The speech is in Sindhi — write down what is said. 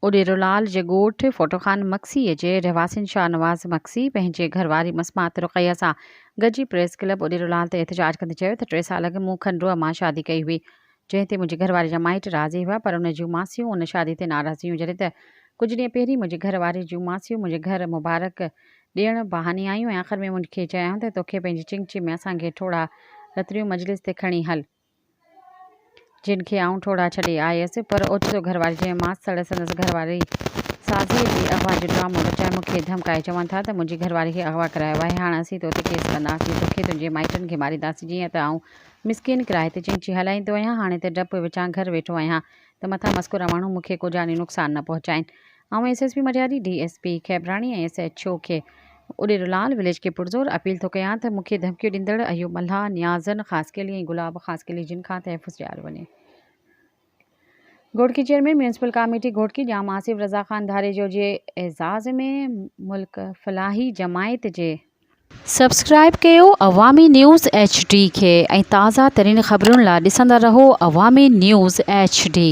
اڏيرولال جي ڳوٺ ڦوٽو خان مگسيء جي رهواسين شاهنواز مگسي پنهنجي گهرواري مسمات رقيه سان گڏجي پريس ڪلب اڏيرولال تي احتجاج ڪندي چيو ته ٽي سال اڳ مون کنڊوء مان شادي ڪئي هئي جنهن تي منهنجي گهرواري جا مائٽ راضي هئا پر ان جون ماسيون ان شادي تي ناراض هيون جڏهن ته ڪجهه ڏينهن پهرين منهنجي گهر واري جون ماسيون منهنجي گهر مبارڪ ڏيڻ بهاني آيون ۽ آخر ۾ مون کي چيائون ته توکي پنهنجي چنگچي ۾ اسان کي ٺوڙها رتريون مجلس تي کڻي هل. جن کي آئون ٺوڙها ڇڏي آيس، پر اوچتو گهرواري جنهن ماسڙ سندس گهرواري سازيء جي اغوا جو ڊرامو رچائي مون کي ڌمڪائي چون ٿا ته منهنجي گهرواري کي اغوا ڪرايو آهي، هاڻ اسين تو تي ڪيس ڪنداسين، توکي تنهنجي مائٽن کي مارينداسين، جيئن ته آئون مسڪين ڪرايي تي چنگچي هلائيندو آهيان، هاڻي ته ڊپ وچان گهر ويٺو آهيان ته مٿان مذڪوره ماڻهو مون کي ڪو جاني نقصان نه پهچائين. آئون S S P Matiari, D S P Khebrani ۽ S H O کي اڏيرو لال وليج کي پرزور اپيل ٿو ڪيان ته مون کي ڌمڪيون ڏيندڙ ايوب ملاح، نيازن خاصخيلي ۽ گلاب خاصخيلي جن کان تحفظ ڏياريو وڃي. Ghotki chairman municipal committee Ghotki Jam Asif Raza Khan Dharejo جي اعزاز ۾ ملڪ فلاحي جماعت جي سبسڪرائيب ڪيو عوامي نيوز ايڇ ڊي کي ۽ تازه ترين خبرن لا ڏسندا رهو عوامي نيوز ايڇ ڊي.